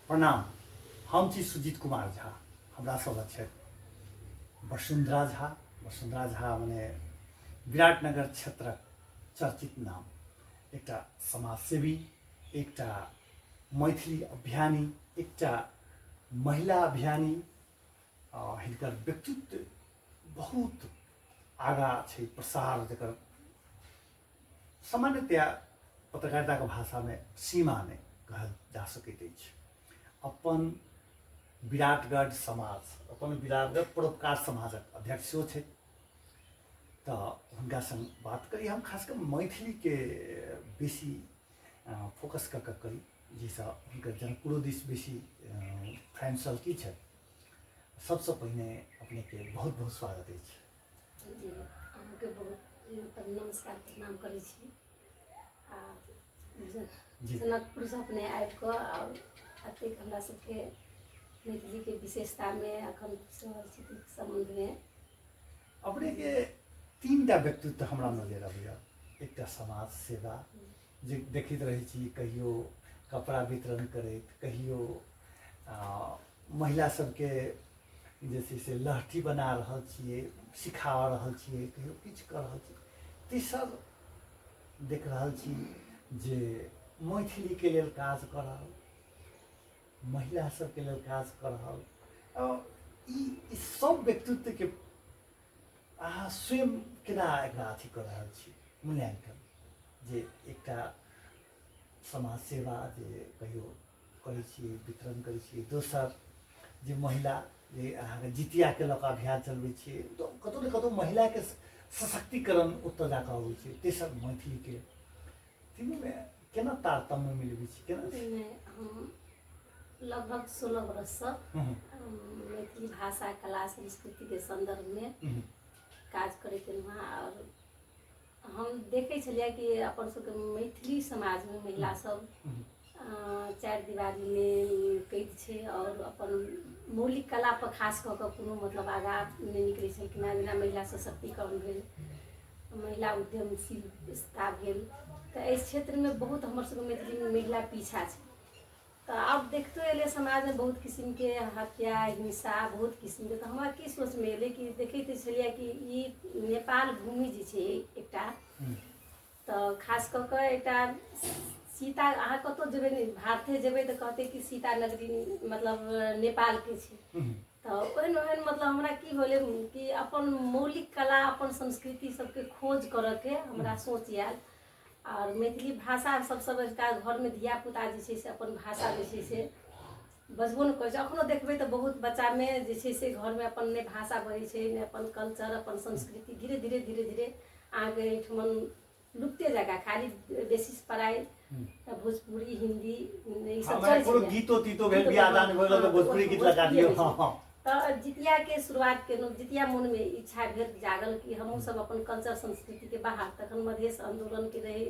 प्रणाम, हम छी सुजीत कुमार झा। हमरा सब छथि वसुंधरा झा। वसुंधरा झा मने विराटनगर क्षेत्रक चर्चित नाम, एकटा समाजसेवी, एकटा मैथिली अभियानी, एकटा महिला अभियानी। हिनकर व्यक्तित्व बहुत आगाँ छै, प्रसार जकर सामान्यतया पत्रकारिताके भाषामे सीमा नहि कहल जा सकैत अछि। अपन विराटगढ़ समाज, अपन विराटगढ़ परोपकार समाजक अध्यक्ष सेहो छथि। तऽ हुनका सङ्ग बात करी हम खास कऽ मैथिलीके बेसी फोकस कऽ कऽ करी, जाहिसँ हुनकर जनकपुरो दिस बेसी फ्रेंड सर्किल छथि। सबसँ पहिने अपनेके बहुत बहुत स्वागत अछि। जी, अहाँके बहुत मतलब नमस्कार, प्रणाम करै छी। आ जनकपुरसँ अपने आबि कऽ आओर एतेक हमरा सबके मैथिलीके विशेषतामे एखन पूछि रहल छी सम्बन्धमे। अपनेके तीन टा व्यक्तित्व हमरा नजर अबैए। एकटा समाज सेवा जे देखैत रहै छी, कहियो कपड़ा वितरण करैत, कहियो महिला सबके जे छै से लहठी बना रहल छियै, सिखा रहल छियै, कहियो किछु कऽ रहल छियै। तेसर देख रहल छी जे मैथिलीके लेल काज कऽ रहल, महिला सबके लेल काज कऽ रहल। ई सब व्यक्तित्वके अहाँ स्वयं केना एकरा अथी कऽ रहल छी मूल्याङ्कन, जे एकटा समाज सेवा जे कहियो करै छियै, वितरण करै छियै, दोसर जे महिला जे अहाँके जितियाके लऽ कऽ अभियान चलबै छियै तऽ कतहु ने कतहु महिलाके सशक्तिकरण ओतऽ जा कऽ अबै छै, तेसर मैथिलीके, तीनूमे केना तारतम्य मिलबै छी, केना? हम लगभग 16 वर्षसँ मैथिली भाषा, कला, संस्कृतिके सन्दर्भमे काज करैत एलहुँ हँ। आओर हम देखै छलियै कि अपन सबके मैथिली समाजमे महिला सब चारि दिवारीमे कैद छै आओर अपन मौलिक कला पर खास कऽ कऽ कोनो मतलब आगाँ नहि निकलै छलखिन हँ। जेना महिला सशक्तिकरण भेल, महिला उद्यमशीलता भेल, तऽ एहि क्षेत्रमे बहुत हमर सबके मैथिलीमे महिला पीछा छै। तऽ आब देखतो एलियै समाजमे बहुत किसिमके हत्या, हिंसा, बहुत किसिमके। तऽ हमरा की सोचमे एलै कि देखैत छलियै कि ई नेपाल भूमि जे छै एकटा, तऽ खास कऽ कऽ एकटा सीता, अहाँ कतहु जेबै ने, भारते जेबै तऽ कहतै कि सीता नगरी मतलब नेपालके छै। तऽ ओहन ओहन मतलब हमरा की भेलै कि अपन मौलिक कला, अपन संस्कृति सबके खोज करऽके हमरा सोच आयल। आओर मैथिली भाषा सबसँ बड़का घरमे धियापुता जे छै से अपन भाषा जे छै से बजबो नहि करै छै। एखनो देखबै तऽ बहुत बच्चामे जे छै से घरमे अपन नहि भाषा बजै छै, नहि अपन कल्चर, अपन संस्कृति। धीरे धीरे धीरे धीरे अहाँके एहिठमन लुप्ते जकाँ खाली बेसी पढ़ाइ भोजपुरी, हिन्दी ई सब चलै छै। गीतो तीतो भेल, बियाह दान भऽ गेल तऽ भोजपुरी गीत लगा दियौ। हँ, तऽ जितियाके शुरुआत केलहुँ। जितिया मोनमे इच्छा भेल, जागल कि हमहूँ सब अपन कल्चर संस्कृतिके बाहर। तखन मधेश आन्दोलनके रहै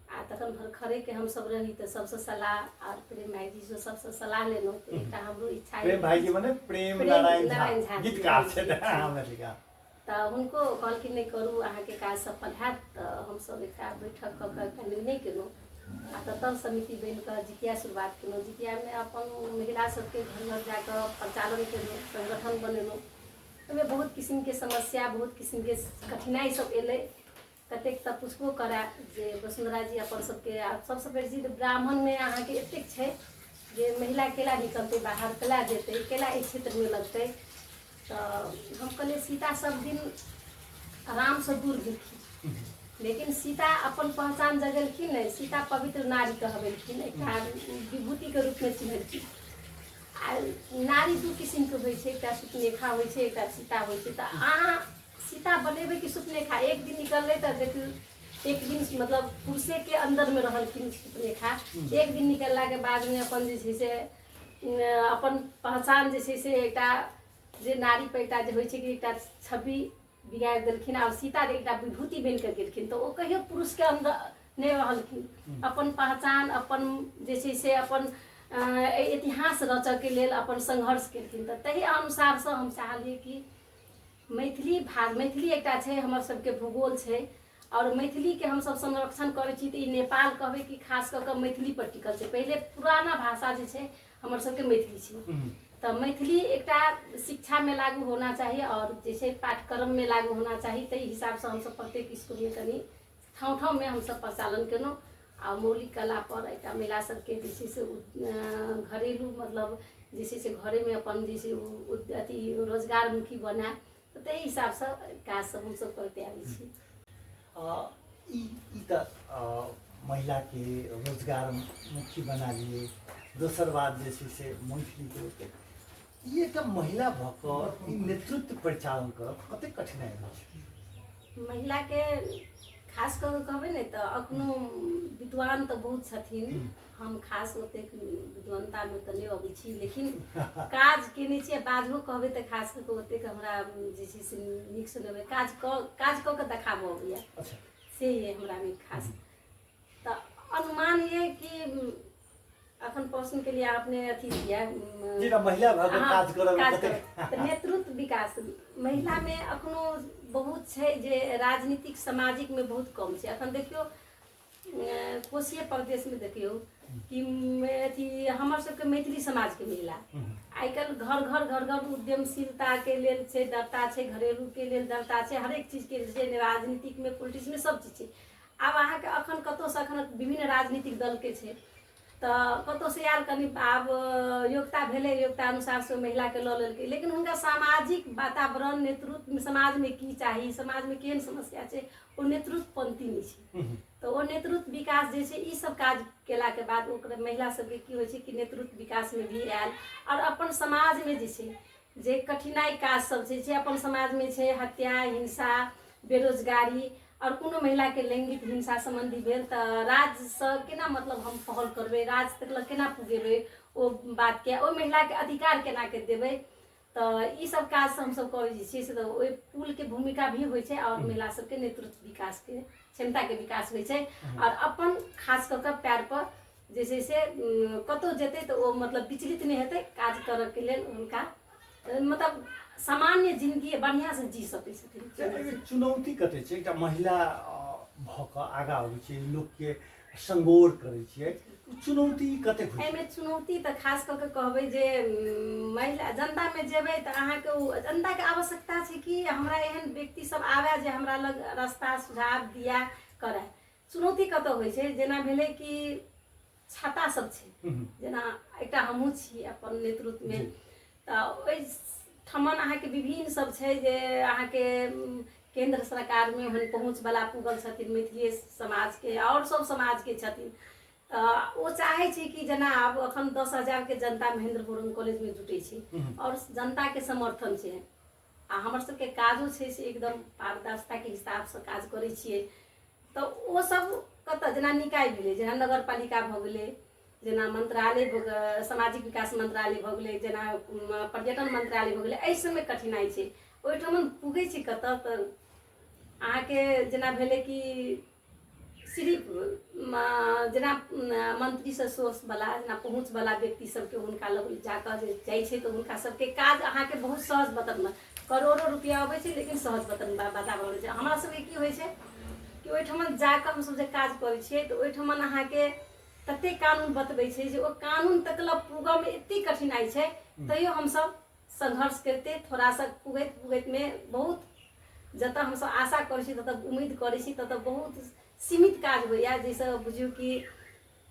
आ तखन भरखरेके हमसब रही, तऽ सबसँ सलाह आर प्रेम भाईजीसँ सबसँ सलाह लेलहुँ, तऽ एकटा हमरो इच्छा। प्रेम भाईजी मने प्रेम नारायण झा, गीतकार छथि। तऽ हुनको कहलखिन नहि करू, अहाँके काज सफल हैत। तऽ हमसभ एकटा बैठक कऽ कऽ एकटा निर्णय केलहुँ आ ततऽ समिति बनि कऽ जितिया शुरुआत केलहुँ। जितियामे अपन महिला सबके घर घर जा कऽ प्रचालन केलहुँ, संगठन बनेलहुँ। ओहिमे बहुत किसिमके समस्या, बहुत किसिमके कठिनाइ सब एलै। कतेक तऽ पुछबो करए जे वसुन्धरा जी, अपन सबके आब सबसँ बेसी ब्राह्मणमे अहाँके एतेक छै जे महिला केला निकलतै बाहर, केला जेतै, केला एहि क्षेत्रमे लगतै? तऽ हम कहलियै, सीता सब दिन रामसँ दूर भेलखिन, लेकिन सीता अपन पहचान जगेलखिन नहि। सीता पवित्र नारी कहबेलखिन, एकटा विभूतिके रूपमे चिन्हलखिन। आ नारी दू किसिमके होइ छै, एकटा सुपनेखा होइ छै, एकटा सीता होइ छै। तऽ अहाँ सीता बनेबै कि सुपनेखा? एक दिन निकललै तऽ देखियौ, एक दिन मतलब पुरुषेके अन्दरमे रहलखिन सुपनेखा। एक दिन निकललाके बादमे अपन जे छै से अपन पहचान जे छै से एकटा जे नारी पर एकटा जे होइ छै कि एकटा छवि बिगाड़ि देलखिन। आब सीता एकटा विभूति बनि कऽ गेलखिन, तऽ ओ कहियो पुरुषके अन्दर नहि रहलखिन। अपन पहचान, अपन जे छै से अपन इतिहास रचऽके लेल अपन संघर्ष केलखिन। तऽ ताहि अनुसारसँ हम चाहलियै कि मैथिली भा मैथिली एकटा छै, हमर सबके भूगोल छै। आओर मैथिलीके हमसभ संरक्षण करै छी तऽ ई नेपाल कहबै कि खास कऽ कऽ मैथिली पर टिकल छै। पहिले पुराना भाषा जे छै हमर सबके मैथिली छै, तऽ मैथिली एकटा शिक्षामे लागू होना चाही आओर जे छै पाठ्यक्रममे लागू होना चाही। ताहि हिसाबसँ हमसभ प्रत्येक इसकुलमे कनि ठाउँ ठाउँमे हमसभ प्रचालन केलहुँ। आ मौलिक कला पर एकटा महिला सबके जे छै से घरेलू मतलब जे छै से घरेमे अपन जे छै ओ अथी रोजगारमुखी बनाए, तऽ ताहि हिसाबसँ काज सब हमसभ करते आबै छी। ई तऽ महिलाके रोजगारमुखी बना लिए। दोसर बात जे छै से मैथिलीके ई एकटा महिला भऽ कऽ ई नेतृत्व परिचालन करब कतेक कठिनाइ होइ छै? महिलाके खास कऽ कऽ कहबै ने तऽ अखनो विद्वान तऽ बहुत छथिन, हम खास ओतेक विद्वनतामे तऽ नहि अबै छी, लेकिन काज केने छियै। बाजबो कहबै तऽ खास कऽ कऽ ओतेक हमरा जे छै से नीकसँ नहि अबैए। काज कऽ कऽ देखाबऽ अबैए। से यऽ हमरामे खास। तऽ अनुमान ये कि अखन प्रश्न के लिए आपने अथी दिया जेना महिला भऽ कऽ काज करब काज करब तऽ नेतृत्व विकास महिलामे अखनो बहुत छै जे राजनीतिक सामाजिकमे बहुत कम छै। अखन देखियौ, कोशीय प्रदेशमे देखियौ कि अथी हमर सबके मैथिली समाजके महिला आइ काल्हि घर घर घर घर उद्यमशीलताके लेल छै, दर्ता छै, घरेलूके लेल दर्ता छै, हरेक चीजके लेल छै, राजनीतिकमे पोलिटिक्समे सब चीज छै। आब अहाँके अखन कतहुसँ अखन विभिन्न राजनीतिक दलके छै तऽ कतहुसँ आयल कनि आब योग्यता भेलै, योग्यता अनुसारसँ महिलाके लऽ लेलकै, लेकिन हुनका सामाजिक वातावरण नेतृत्व समाजमे की चाही, समाजमे केहन समस्या छै, ओ नेतृत्व पंक्ति नहि छै। तऽ ओ नेतृत्व विकास जे छै ई सब काज केलाके बाद ओकरा महिला सबके की होइ छै कि नेतृत्व विकासमे भी आयल आओर अपन समाजमे जे छै जे कठिनाइ काज सब छै जे अपन समाजमे छै, हत्या, हिंसा, बेरोजगारी आओर कोनो महिलाके लैंगिक हिंसा सम्बन्धी भेल तऽ राज्यसँ केना मतलब हम पहल करबै, राज्य तक लग केना पुगेबै ओ बातके, ओहि महिलाके अधिकार केनाके देबै, तऽ ई सब काज हमसब करै छियै। से तऽ ओहि पुलके भूमिका भी होइ छै आओर महिला सबके नेतृत्व विकासके क्षमताके विकास होइ छै आओर अपन खास कऽ कऽ पैर पर जे छै से कतहु जेतै तऽ ओ मतलब विचलित नहि हेतै, काज करऽके लेल हुनका मतलब सामान्य जिन्दगी बढ़िआँसँ जी सकै छथिन। चुनौती कते छै एकटा महिला भऽ कऽ आगाँ अबै छै, लोकके संगोर करै छियै, चुनौती कतेक होइ छै? एहिमे चुनौती तऽ खास कऽ कऽ कहबै जे महिला जनतामे जेबै तऽ अहाँके ओ जनताके आवश्यकता छै कि हमरा एहन व्यक्ति सब आबय जे हमरा लग रास्ता सुझाव दिया करय। चुनौती कतऽ होइ छै, जेना भेलै कि छाता सब छै, जेना एकटा हमहूँ छी अपन नेतृत्वमे, तऽ ओहि ठमन अहाँके विभिन्न सब छै जे अहाँके केन्द्र सरकारमे ओहन पहुँचवला पुगल छथिन, मैथिली समाजके आओर सब समाजके छथिन, तऽ ओ चाहै छै कि जेना आब अखन 10,000के जनता महेंद्र बोरंग कॉलेजमे जुटै छै आओर जनताके समर्थन छै आ हमर सबके काजो छै से एकदम पारदर्शिताके हिसाबसँ काज करै छियै, तऽ ओ सब कतऽ जेना निकाय भेलै, जेना नगरपालिका भऽ गेलै, जेना मंत्रालय भऽ गेलै, सामाजिक विकास मंत्रालय भऽ गेलै, जेना पर्यटन मंत्रालय भऽ गेलै, एहि सबमे कठिनाइ छै। ओहिठाम पुगै छै कतऽ तऽ अहाँके जेना भेलै कि सिर्फ जेना मंत्रीसँ सोर्सवला जेना पहुँचवला व्यक्ति सबके हुनका लग जाकऽ जे जाइ छै तऽ हुनका सबके काज अहाँके बहुत सहज बतनमे करोड़ो रुपया अबै छै, लेकिन सहज बतन वातावरण होइ छै। हमरा सबके की होइ छै कि ओहिठमन जाकऽ हमसब जे काज करै छियै तऽ ओहिठमन अहाँके ततेक कानून बतबै छै जे ओ कानून तक लग पुगऽमे एतेक कठिनाइ छै, तैयो हमसब संघर्ष करिते थोड़ा सा पुगैत पुगैतमे बहुत जतऽ हमसब आशा करै छी, ततऽ उम्मीद करै छी, ततऽ बहुत सीमित काज होइए, जाहिसँ बुझियौ कि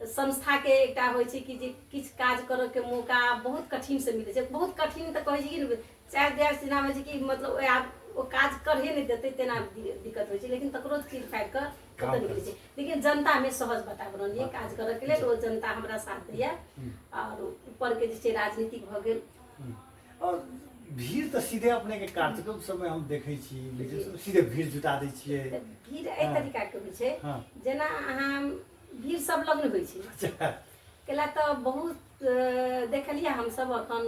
संस्थाके एकटा होइ छै कि जे किछु काज करऽके मौका बहुत कठिनसँ मिलै छै। बहुत कठिन तऽ कहै छै कि चारि दियार जेना होइ छै कि मतलब आब ओ काज करहे नहि देतै तेना दिक्कत होइ छै, लेकिन तकरो चीर फाड़ि कऽ कतऽ निकलै छै। लेकिन जनतामे सहज वातावरण यऽ काज करऽके लेल, ओ जनता हमरा साथ दैए आओर ऊपरके जे छै राजनीतिक भऽ गेल। आओर भीड़ तऽ सीधे अपने के कार्यक्रम सबमे हम देखै छी, लेकिन सीधे भीड़ जुटा दै छियै। भीड़ एहि तरीकाके होइ छै, जेना अहाँ भीड़ सब लग नहि होइ छै, कैला तऽ बहुत देखलियै हमसब अखन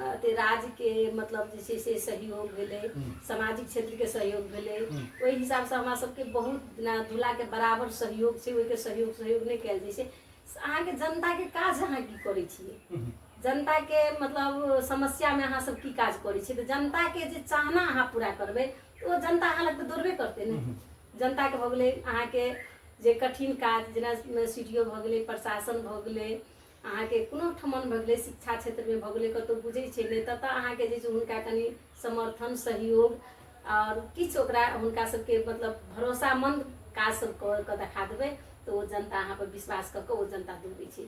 अथी राज्यके मतलब जे छै से सहयोग भेलै, सामाजिक क्षेत्रके सहयोग भेलै, ओहि हिसाबसँ हमरा सबके बहुत जेना धूलाके बराबर सहयोग छै, ओहिके सहयोग सहयोग नहि कयल जाइ छै। अहाँके जनताके काज अहाँ की करै छियै, जनताके मतलब समस्यामे अहाँ सब की काज करै छियै, तऽ जनताके जे चाहना अहाँ पूरा करबै ओ जनता अहाँ लग तऽ दौड़बे करतै ने। जनताके भऽ गेलै अहाँके जे कठिन काज जेना सी डी ओ भऽ गेलै, प्रशासन भऽ गेलै, अहाँके कोनो ठमन भऽ गेलै, शिक्षा क्षेत्रमे भऽ गेलै, कतहु बुझै छै नहि, ततऽ अहाँके जे छै हुनका कनि समर्थन सहयोग आओर किछु ओकरा हुनका सबके मतलब भरोसामन्द काज सब कऽ कऽ देखा देबै तऽ ओ जनता अहाँ पर विश्वास कऽ कऽ ओ जनता दौड़ै छै।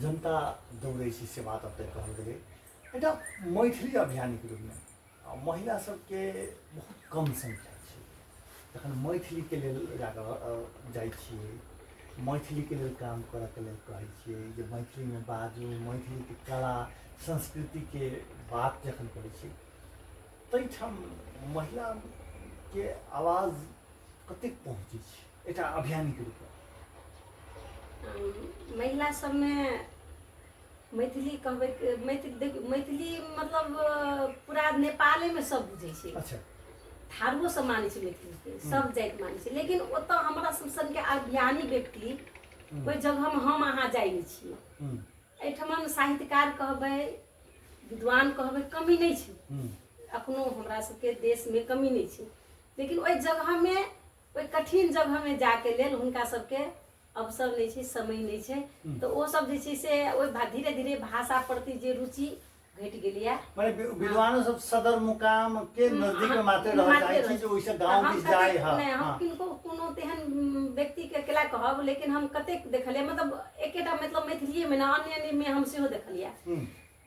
जनता दौड़ै छै से बात अपने कहल गेलै। एकटा मैथिली अभियानीके रूपमे महिला सबके बहुत कम संख्या छै, जखन मैथिलीके लेल जाकऽ जाइ छियै, मैथिलीके लेल काम करऽके लेल कहै छियै जे मैथिलीमे बाजू, मैथिलीके कला संस्कृतिके बात जखन करै छियै ताहिठाम महिलाके आवाज कतेक पहुँचै छै एकटा अभियानीके रूपमे? महिला सबमे मैथिली कहबै, मैथिली देखियौ, मैथिली मतलब पूरा नेपालेमे सब बुझै छै। अच्छा। थारुओ सब मानै छै मैथिलीके, सब जाति मानै छै, लेकिन ओतऽ हमरा सब सनके अभियानी व्यक्ति ओहि जगहमे हम अहाँ जाइ नहि छियै। एहिठमन साहित्यकार कहबै, विद्वान कहबै, कमी नहि छै, अखनो हमरा सबके देशमे कमी नहि छै, लेकिन ओहि जगहमे, ओहि कठिन जगहमे जाके लेल हुनका सबके अवसर नहि छै, समय नहि छै। तऽ ओ सब जे छै से ओहि धीरे धीरे भाषा प्रति जे रुचि घटि गेलैए। माने विद्वानो सब सदर मुकाम के नजदीक में मात्र रह जाइ छै, जे ओहिसँ गाँव दिस जाय। हँ, नहि, हम किनको कोनो तेहन व्यक्ति के अकेला कहब, लेकिन हम कतेक देखलियै, मतलब एकेटा मतलब मैथिलीएमे ने, अन्य अन्यमे हम सेहो देखलियै,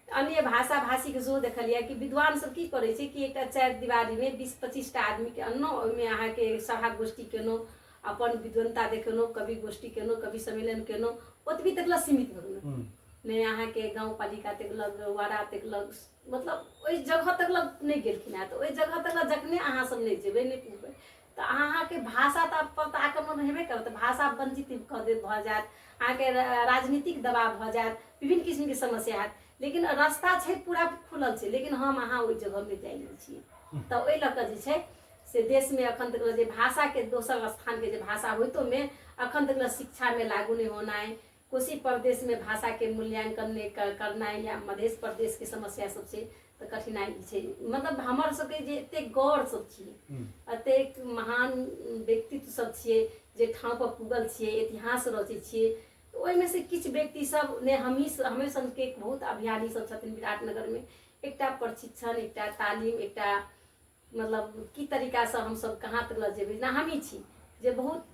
अन्य भाषा भाषीके सेहो देखलियै कि विद्वान सब की करै छै कि एकटा चारि दिवारीमे 20-25 टा आदमीके अनलहुँ, ओहिमे अहाँके सभा गोष्ठी केलहुँ, अपन विद्वनता देखेलहुँ, कवि गोष्ठी केलहुँ, कवि सम्मेलन केलहुँ, ओतबी तक लए सीमित भऽ गेलहुँ। नहि अहाँके गाँव पालिका तक लग, वाड़ा तक लग, मतलब ओहि जगह तक लग नहि गेलखिन हेँ। तऽ ओहि जगह तक लग जखने अहाँ सब नहि जेबै, नहि पुगबै, तऽ अहाँके भाषा तऽ पर तऽ आक्रमण हेबे करत, भाषा वंचित कऽ देत भऽ जायत, अहाँके राजनीतिक दबाव भऽ जायत, विभिन्न किस्मके समस्या हैत। लेकिन रास्ता छै पूरा खुलल छै, लेकिन हम अहाँ ओहि जगहमे जाइ नहि छियै। तऽ ओहि लऽ कऽ जे छै से देशमे अखन तक जे भाषाके दोसर स्थानके जे भाषा होइतोमे अखन तक शिक्षामे लागू नहि होनाइ, कोशी प्रदेशमे भाषाके मूल्यांकन नहि करनाइ, या मध्य प्रदेशके समस्या सब छै, तऽ कठिनाइ छै। मतलब हमर सबके जे एतेक गौर सब छियै, एतेक महान व्यक्तित्व सब छियै, जे ठाँव पर पुगल छियै, इतिहास रचै छियै, तऽ ओहिमे से किछु व्यक्ति सब ने हमही हमे सनके बहुत अभियानी सब छथिन विराटनगरमे। एकटा प्रशिक्षण, एकटा तालीम, एकटा मतलब की तरीकासँ हमसब कहाँ तक लऽ जेबै। जेना हमही छी जे बहुत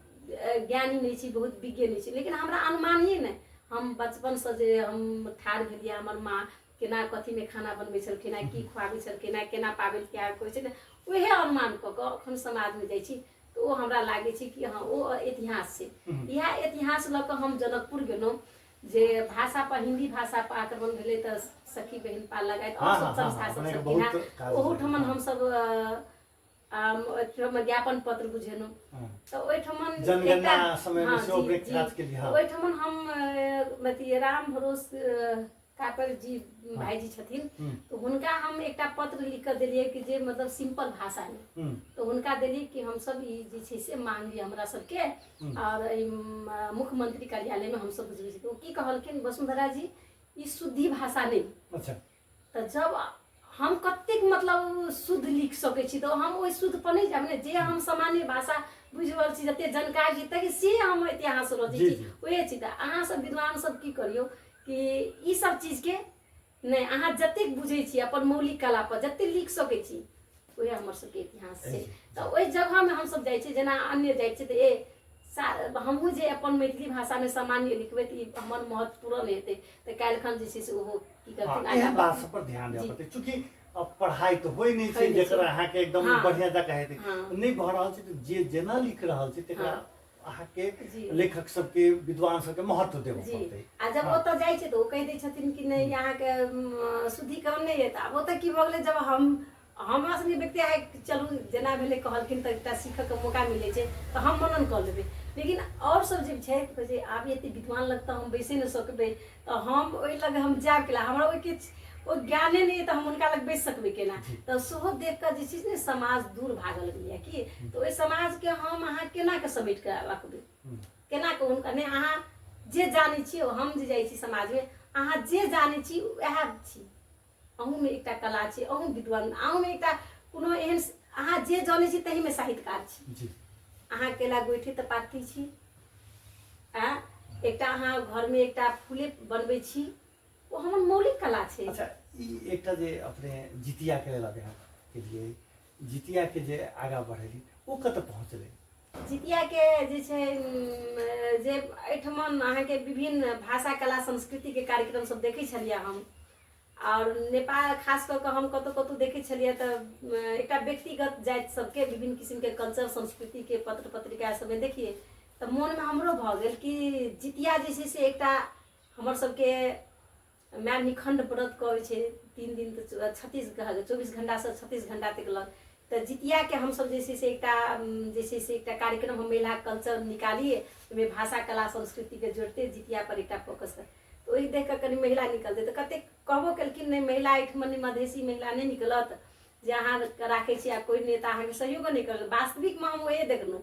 ज्ञानी नहि छी, बहुत विज्ञ नहि छी, लेकिन हमरा अनुमान ही नहि, हम बचपनसँ जे हम ठाढ़ भेलियै, हमर माँ केना कथीमे खाना बनबै छलखिन हेँ, की खुआबै छलखिन हेँ, केना पाबनि तिहार करै छलखिन, उएह अनुमान कऽ कऽ एखन समाजमे जाइ छी तऽ ओ हमरा लागै छै कि हँ ओ इतिहास छै। इएह इतिहास लऽ कऽ हम जनकपुर गेलहुँ, जे भाषा पर हिन्दी भाषा पर आक्रमण भेलै तऽ सखी बहिन पाल लगाइत आओर सब संस्था सब छलखिन हेँ, ओहूठमन हमसब ओहिठाम ज्ञापन पत्र बुझेलहुँ। तऽ ओहिठमन एकटा ओहिठमन हम अथी राम भरोस कापर जी भाईजी छथिन, तऽ हुनका हम एकटा पत्र लिख कऽ देलियै कि जे मतलब सिंपल भाषामे, तऽ हुनका देलियै कि हमसब ई जे छै से मांग हमरा सबके आओर एहि मुख्यमंत्री कार्यालयमे हमसब बुझबै छी। ओ की कहलखिन, वसुंधरा जी ई शुद्धि भाषा नहि। अच्छा। तऽ जब हम कतेक मतलब शुद्ध लिख सकै छी तऽ हम ओहि शुद्ध पर नहि जायब ने, जे हम सामान्य भाषा बुझि रहल छी, जते जानकारी छी तक से हम इतिहास रचै छी ओहे छी। तऽ अहाँ सब विद्वान सब की करियौ कि ई सब चीजके नहि, अहाँ जतेक बुझै छी अपन मौलिक कला पर जतेक लिख सकै छी ओहे हमर सबके इतिहास छै। तऽ ओहि जगहमे हमसब जाइ छी, जेना अन्य जाइ छी तऽ ए हमहूँ जे अपन मैथिली भाषामे सामान्य लिखबै तऽ ई हमर महत्वपूर्ण हेतै, तऽ काल्हिखन जे छै से ओहो की करथिन। एहन बात सब पर ध्यान देबऽ पड़तै, चूँकि पढ़ाइ तऽ होइ नहि छै जकर अहाँके एकदम बढ़िआँ जकाँ हेतै, नहि भऽ रहल छै, तऽ जे जेना लिख रहल छै तकरा अहाँके लेखक सबके विद्वान सबके महत्व देबऽ पड़तै। आ जब ओतऽ जाइ छै तऽ ओ कहि दै छथिन कि नहि अहाँके शुद्धिकरण नहि हेतै। आब ओतऽ की भऽ गेलै, जब हम हमरा सनके व्यक्ति आइ चलू जेना भेलै कहलखिन तऽ एकटा सीखऽके मौका मिलै छै तऽ हम मनन कऽ लेबै, लेकिन आओर सब जे छै कहै छै आब एते विद्वान लग तऽ हम बैसे नहि सकबै, तऽ हम ओहि लग हम जायब केला, हमरा ओहिके ओ ज्ञाने नहि तऽ हम हुनका लग बैस सकबै केना? तऽ सेहो देख कऽ जे छै ने समाज दूर भागल गेलैए कि, तऽ ओहि समाजके हम अहाँ केना कऽ समेट कऽ रखबै, केना कऽ हुनका नहि, अहाँ जे जानै छियै, हम जे जाइ छी समाजमे, अहाँ जे जानै छी उएह छी, अहूँमे एकटा कला छै, अहूँ विद्वान, अहूँमे एकटा कोनो एहन अहाँ जे जानै छी तहीमे साहित्यकार छी। अहाँ केला गोइठे तऽ पाथी छी आ एकटा अहाँ घरमे एकटा फूले बनबै छी ओ हमर मौलिक कला छै। अच्छा, ई एकटा जे अपने जितियाके लेल अभियान केलियै, जितियाके जे आगाँ बढ़ेली, ओ कतऽ पहुँचलै? जितियाके जे छै जे एहिठमन अहाँके विभिन्न भाषा कला संस्कृतिके कार्यक्रम सब देखै छलियै हम, आओर नेपाल खास कऽ कऽ हम कतहु कतहु देखै छलियै तऽ एकटा व्यक्तिगत जाति सबके विभिन्न किसिमके कल्चर संस्कृतिके पत्र पत्रिका सबमे देखियै तऽ मोनमे हमरो भऽ गेल कि जितिया जे छै से एकटा हमर सबके माय निखण्ड व्रत करै छै 3 दिन तऽ 36 24 घण्टासँ 36 घण्टा तक लग, तऽ जितियाके हमसब जे छै से एकटा जे छै से एकटा कार्यक्रम हम महिला कल्चर निकालियै, ओहिमे भाषा कला संस्कृतिके जोड़िते जितिया पर एकटा फोकस कर, तऽ ओहि देख कऽ कनि महिला निकलतै। तऽ कतेक कहबो केलखिन नहि महिला एहिठमन नहि मधेसी महिला नहि निकलत जे अहाँ राखै छी आ कोइ नेता अहाँके सहयोगो नहि करत। वास्तविकमे हम ओहे देखलहुँ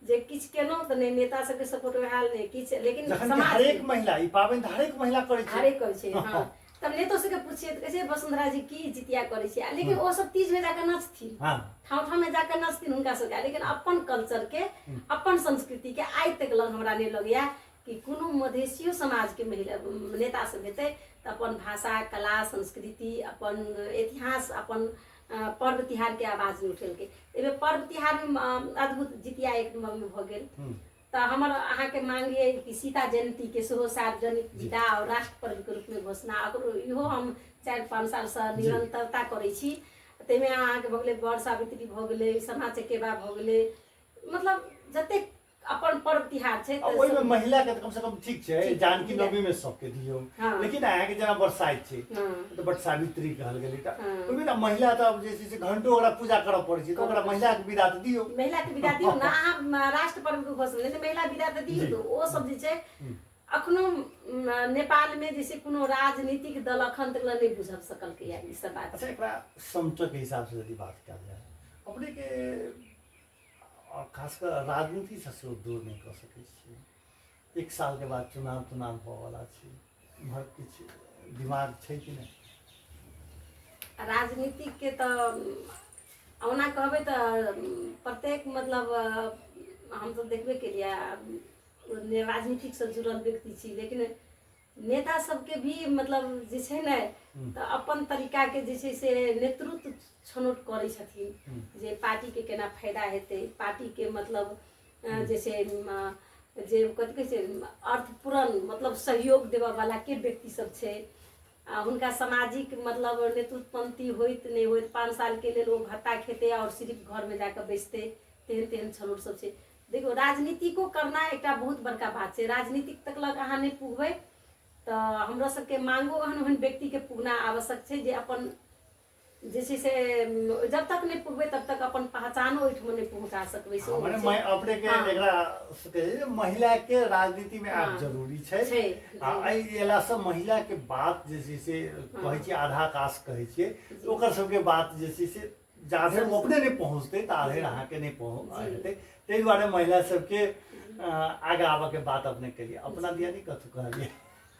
जे किछु केलहुँ तऽ नहि नेता सबके सपोर्ट भेल नहि किछु, लेकिन जखन कि समाज हरेक महिला ई पाबनि तऽ हरेक महिला करै छै, हरेक करै छै। हँ, तब नेतो सबके पुछियै तऽ कहै छै वसुन्धरा जी की जितिया करै छै, लेकिन ओ सब तीजमे जाकऽ नचथिन, ठाउँ ठाउँमे जाकऽ नचथिन हुनका सबके, लेकिन अपन कल्चरके अपन संस्कृतिके आइ तक लग हमरा नहि लगैया कि कोनो मधेसियो समाजके महिला नेता सब हेतै तऽ अपन भाषा कला संस्कृति अपन इतिहास अपन पर्व तिहारके आवाज नहि उठेलकै। एहिमे पर्व तिहारमे अद्भुत जितिया एक नम्बरमे भऽ गेल। तऽ हमर अहाँके मांग यऽ कि सीता जयन्तीके सेहो सार्वजनिक विदा आओर राष्ट्र पर्वके रूपमे घोषणा, ओकरो इहो हम 4-5 सालसँ निरन्तरता करै छी। ताहिमे अहाँके भऽ गेलै बड़ सावित्री भऽ गेलै, सामा चकेबा भऽ गेलै, मतलब जतेक अपन पर्व तिहार छै। आ ओहिमे महिला के तऽ कम से कम ठीक छै, जानकी नवमी में सबके दियौ, लेकिन अहाँके जेना बरसाइत छै तऽ बट सावित्री कहल गेलै तऽ ओहिमे ने महिला तऽ जे छै से घंटो ओकरा पूजा करऽ पड़ै छै, तऽ ओकरा महिला के विदा तऽ दियौ, महिला के विदा दियौ ने। अहाँ राष्ट्र पर्व के घोषणा नहि, महिला विदा तऽ दियौ। तऽ ओ सब जे छै अखनो नेपाल में जे छै कोनो राजनीतिक दल अखन तक नहि बुझ सकलकै ई सब बात। अच्छा, एकरा समटक हिसाब से यदि बात कयल जाय, अपने के आओर खास कऽ राजनीतिसँ सेहो दूर नहि कऽ सकै छियै। 1 सालके बाद चुनाव तुनाव होवऽवला छै, इम्हर किछु दिमाग छै कि नहि? राजनीतिकके तऽ ओना कहबै तऽ प्रत्येक मतलब हम तऽ देखबे केलियै राजनीतिकसँ जुड़ल व्यक्ति छी, लेकिन नेता सबके भी मतलब जे छै ने तऽ अपन तरीकाके जे छै से नेतृत्व छनौट करै छथिन जे पार्टीके केना फायदा हेतै, पार्टीके मतलब जे छै जे कथी कहै छै अर्थपूर्ण मतलब सहयोग देबऽवला के व्यक्ति सब छै, आ हुनका सामाजिक मतलब नेतृत्वपन्थी होइत नहि होइत 5 सालके लेल ओ भत्ता खेतै आओर सिर्फ घरमे जाकऽ बैसतै, तेहन तेहन छनौट सब छै। देखियौ, राजनीतिको करना एकटा बहुत बड़का बात छै। राजनीतिक तक लग अहाँ नहि पुगबै तऽ हमरा सबके मांगो ओहन ओहन व्यक्तिके पुगना आवश्यक छै जे अपन जे छै से जब तक नहि पुगबै तब तक अपन पहचानो ओहिठाम नहि पहुँचा सकबै। से मने अपने के एकरा के महिला के राजनीति में आब जरूरी छै, आ एहि एला से महिला के बात जे छै से कहै छियै आधा काश कहै छियै, ओकर सबके बात जे छै से जाधरि अपने नहि पहुँचतै ताधरि अहाँके नहि पहुँच हेतै। ताहि दुआरे महिला सबके आगाँ आबऽके बात अपने केलियै, अपना दिया नहि कथू कहलियै।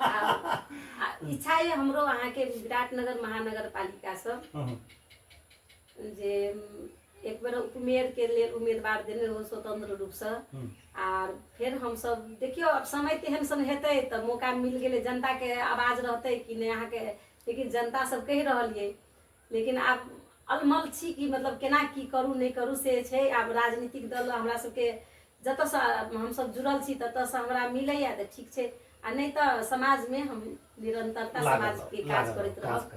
इच्छा यऽ हमरो अहाँके विराटनगर महानगरपालिकासँ जे एक बेर उपमेयरके लेल उम्मीदवार देने रहौ स्वतंत्र रूपसँ, आर फेर हमसब देखियौ आब समय तेहन सन हेतै तऽ मौका मिल गेलै, जनताके आवाज रहतै कि नहि अहाँके, लेकिन जनता सब कहि रहल ये, लेकिन आब अलमल छी कि मतलब केना की करू नहि करू से छै। आब राजनीतिक दल हमरा सबके जतऽसँ हमसब जुड़ल छी ततऽसँ हमरा मिलैया तऽ ठीक छै, आ नहि तऽ समाजमे हम निरन्तरता समाजके काज करैत रहब।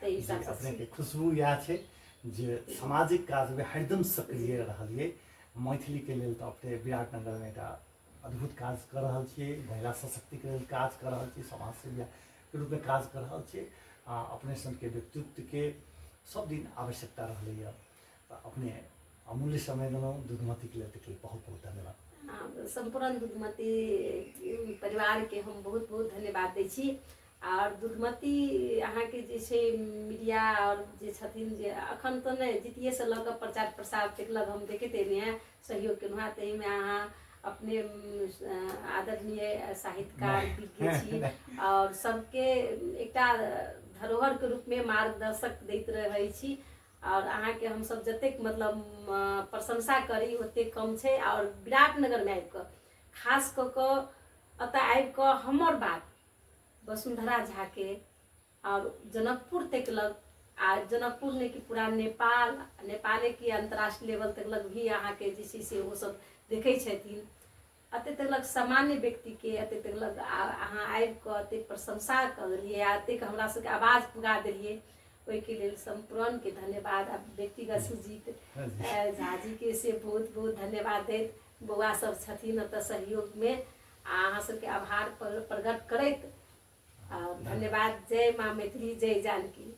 ताहि हिसाबसँ अपनेके खुशबू इएह छै जे सामाजिक काजमे हरदम सक्रिय रहलियै। मैथिलीके लेल तऽ अपने विराटनगरमे एकटा अद्भुत काज कऽ रहल छियै, महिला सशक्तिके लेल काज कऽ रहल छी, समाज सेविकाके रूपमे काज कऽ रहल छियै, आ अपने सभके व्यक्तित्वके सब दिन आवश्यकता रहलैए। तऽ अपने अमूल्य समय देलहुँ दूधमतीके लेल, ताहिके लेल बहुत बहुत धन्यवाद। सम्पूर्ण दूधमती परिवारके हम बहुत बहुत धन्यवाद दै छी। आओर दूधमती अहाँके जे छै मीडिया आओर जे छथिन जे अखन तऽ नहि जितिएसँ लऽ कऽ प्रचार प्रसार तक लग हम देखैत एलियै हँ, सहयोग केलहुँ हँ, ताहिमे अहाँ अपने आदरणीय साहित्यकार विज्ञ छी आओर सबके एकटा धरोहरके रूपमे मार्गदर्शक दैत रहै छी। आओर अहाँके हमसभ जतेक मतलब प्रशंसा करी ओतेक कम छै। आओर विराटनगरमे आबि कऽ खास कऽ कऽ एतऽ आबि कऽ हमर बात वसुन्धरा झाके आओर जनकपुर तक लग, आ जनकपुर नहि कि पूरा नेपाल, नेपाले की अन्तर्राष्ट्रीय लेवल तक लग भी अहाँके जे छै से ओसभ देखै छथिन। एते तक लग सामान्य व्यक्तिके एते तक लग अहाँ आबि कऽ एतेक प्रशंसा करलियै आ एतेक हमरा सबके आवाज पुरा देलियै, ओहिके लेल सम्पूर्णके धन्यवाद। आ व्यक्तिगत सुजीत झा जीके से बहुत बहुत धन्यवाद दैत बौआ सब छथिन एतऽ सहयोगमे, आ अहाँ सबके आभार प्रकट करैत धन्यवाद। जय माँ मैथिली, जय जानकी।